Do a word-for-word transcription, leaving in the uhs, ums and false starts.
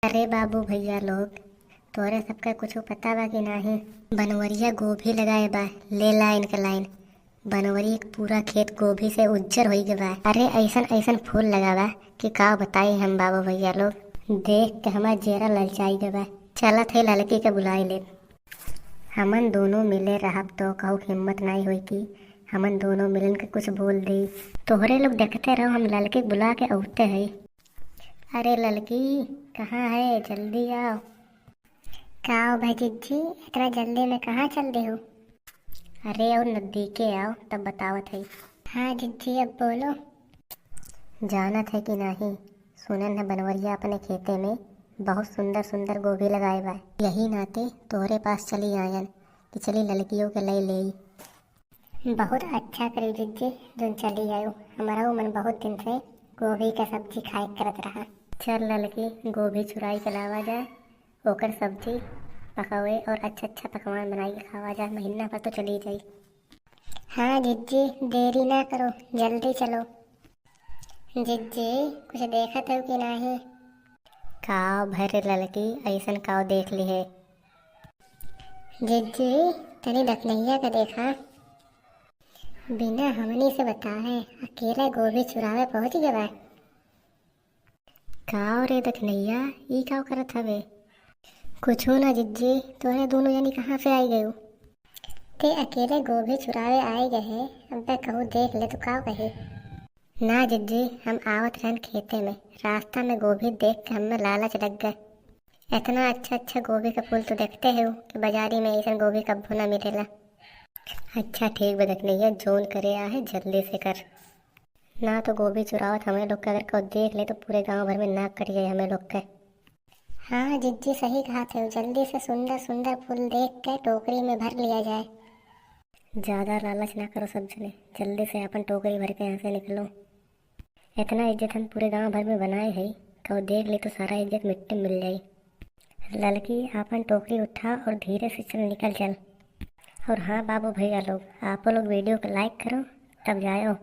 अरे बाबू भैया लोग, तोहरे सबका कुछ पता बा कि नाही? बनवरिया गोभी लगाए बा, ले लाइन के लाइन। बनवरी एक पूरा खेत गोभी से उज्जर होई गए बा। अरे ऐसन ऐसन फूल लगा बा कि का बताई हम बाबू भैया लोग, देख के हमार जेरा ललचाई गए बा। चलत है ललकी के बुलाई ले। हमन दोनों मिले रहब तो कहू हिम्मत नाई होई कि हमन दोनों मिलन के कुछ बोल दे। तोहरे लोग देखते रहो, हम ललकी के बुला के औते है। अरे ललकी, कहाँ है? जल्दी आओ। का हो भाई जिज्जी, इतना जल्दी में कहाँ चल दे हो? अरे और नजदीके आओ तब बतावत है। हाँ जिज्जी, अब बोलो। जानत है कि नाही, सुनन है बनवरिया अपने खेते में बहुत सुंदर सुंदर गोभी लगाए बा। यही नाते तोहरे पास चली आयन कि चली ललकियों के ले लेई। बहुत अच्छा करी जिज्जी, जोन चली आयो। हमारा मन बहुत दिन से गोभी का सब्जी खाए करत रहा। चल ललकी, गोभी चुराई के लावा जाए, ओकर सब्जी पकावे और अच्छा अच्छा पकवान बनाई के खावा जाए। महीना भर तो चली जाई। हाँ जिज्जी, देरी ना करो, जल्दी चलो। जिज्जी, कुछ देखत हो कि नाही? काव भरे ललकी, ऐसन काव देख ली है? जिज्जी, तनी दखनैया का देखा। बिना हमनी से बताए अकेला गोभी चुरावे पहुँच गवा। काव रे दखनैया, ई काव करत हवे? कुछो ना जिज्जी, तोहरे दोनों जनी कहाँ से आई गयो? ते अकेले गोभी चुरावे आए गए है, अब कहू देख ले तो काव कहे। ना जिज्जी, हम आवत रहन खेते में, रास्ता में गोभी देख के हमें लालच लग गए। इतना अच्छा अच्छा गोभी का फूल तो देखते हो कि बाजारी में ऐसा गोभी कब्बो ना मिलेला। अच्छा ठीक बा दखनैया, जोन करे आहे जल्दी से कर, ना तो गोभी चुरावत हमें लोग के अगर कोई देख ले तो पूरे गांव भर में नाक कट जाए हमें लोग के। हाँ जिज्जी, सही कहा थे, जल्दी से सुंदर सुंदर फूल देख के टोकरी में भर लिया जाए। ज्यादा लालच ना करो सब जने, जल्दी से अपन टोकरी भर के यहाँ से निकलो। इतना इज्जत हम पूरे गांव भर में बनाए है, कहो देख ले तो सारा इज्जत मिट्टी में मिल जाई। ललकी, अपन टोकरी उठा और धीरे से चल, निकल चल। और हाँ बाबू भैया लोग, आप लोग वीडियो को लाइक करो, तब जाओ।